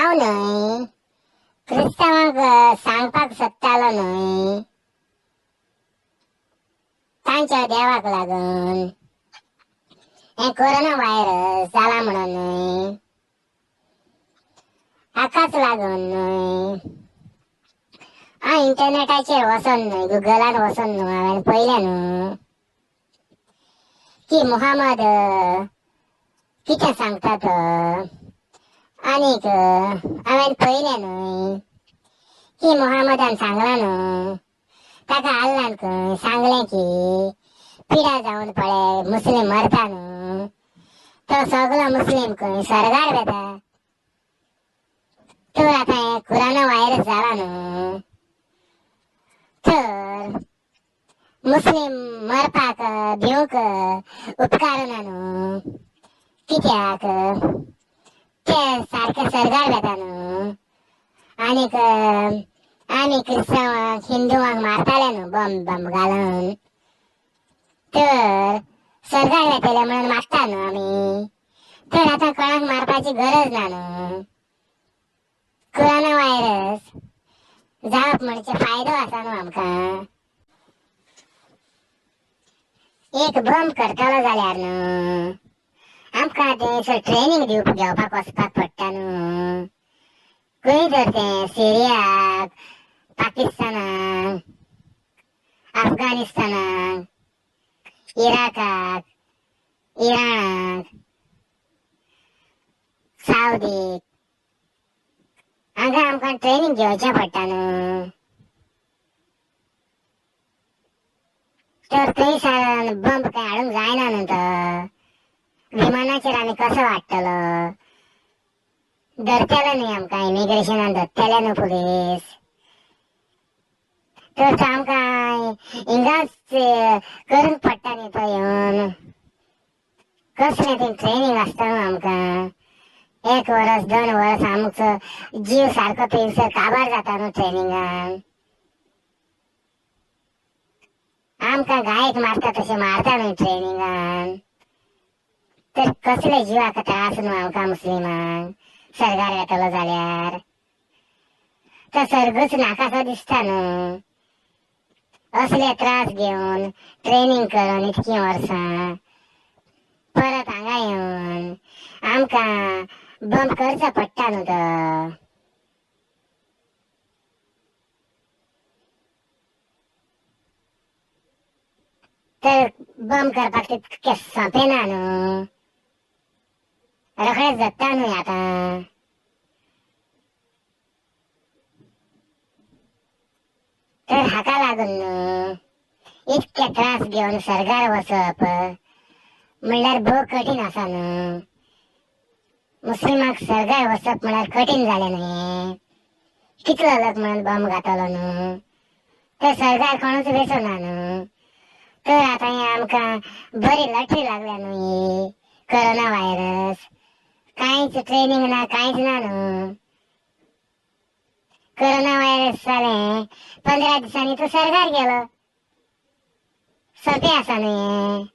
हांव न्हय क्रिस्तांवांक सांगपाक सोदतालो न्हय तांच्या देवाक लागून हें कोरोना व्हायरस जाला म्हणून न्हय, हाकाच लागून न्हय हांव इंटरनेटाचेर वचोन न्हय, गुगलान वचोन न्हय हांवें पळयलें न्हू की मुहम्मद कितें सांगता तो, आनीक हांवें पळयलें न्हय की मुहम्मदान सांगलां न्हू ताका अल्लान खंय सांगलें की पिडा जावन पळय मुस्लीम मरता न्हू, तो सगलो मुस्लीम खंय स्वर्गार वेता. तर आतां हें कोरोना व्हायरस जाला न्हू, तर मुस्लीम मरपाक भिवंक उपकारना न्हू, कित्याक ते सारके स्वर्गार वेता न्हू. आनीक आमी क्रिस्तांवांक हिंदुवांक मारताले न्हू बॉम्ब बॉम्ब घालून, तर स्वर्गार वेतले म्हणून मारता न्हू आमी. तर आतां कोणाक मारपाची गरज ना न्हू. कोरोना व्हायरस जावप म्हणजे फायदो आसा न्हू आमकां. एक बॉम्ब करतलो जाल्यार न्हू आमकां थंयसर ट्रेनींग दिवप घेवपाक वचपाक पडटा न्हू. खंय तर तें सिरियाक, पाकिस्तानाक, अफगाणिस्तानाक, इराकाक, इराणाक, सावदीक, हांगा आमकां ट्रेनींग घेवचें पडटा न्हू. तर थंयसर बॉम्ब कांय हाडूंक जायना न्हू, तो विमानाचेर आमी कसो हाडटलो? धरतले न्हय आमकां इमिग्रेशनान, धरतले न्हू पुलीस. तर तो आमकां हिंगाच करूंक पडटा न्ही तो येवन. कसलें तें ट्रेनींग आसता न्हू आमकां, 1 वरस 2 वरस आमचो जीव सारको थंयसर काबार जाता न्हू ट्रेनिंगान. आमकां गायक मारता तशें मारता न्हू ट्रेनिंगान. तर कसले जिवाक त्रास न्हू आमकां मुस्लिमांक सरकार वेतलो जाल्यार. तो सर्गूच नाकासो दिसता न्हू. असले त्रास घेवन ट्रेनींग करून इतकीं वर्सां परत हांगा येवन आमकां बॉम्ब करचो पडटा न्हू तो. तर बॉम्ब करपाक तितकें सोंपें ना न्हू, रोखडेंच जाता न्हय आतां. तर हाका लागून न्हू इतके त्रास घेवन सर्गार वचप म्हणल्यार भोव कठीण आसा न्हू. मुस्लिमाक सर्गार वचप म्हणल्यार कठीण जालें न्हू हें. कितलो लोक म्हणून बॉम्ब घातलो न्हू, तर सर्गार कोणूच वेचो ना न्हू. तर आतां हें आमकां बरी लटरी लागल्या न्हू ही कोरोना व्हायरस. कांयच ट्रेनींग ना, कांयच ना न्हू. कोरोना व्हायरस जालें 15 दिसांनी तो सर्गार गेलो. सोंपें आसा न्हू हें.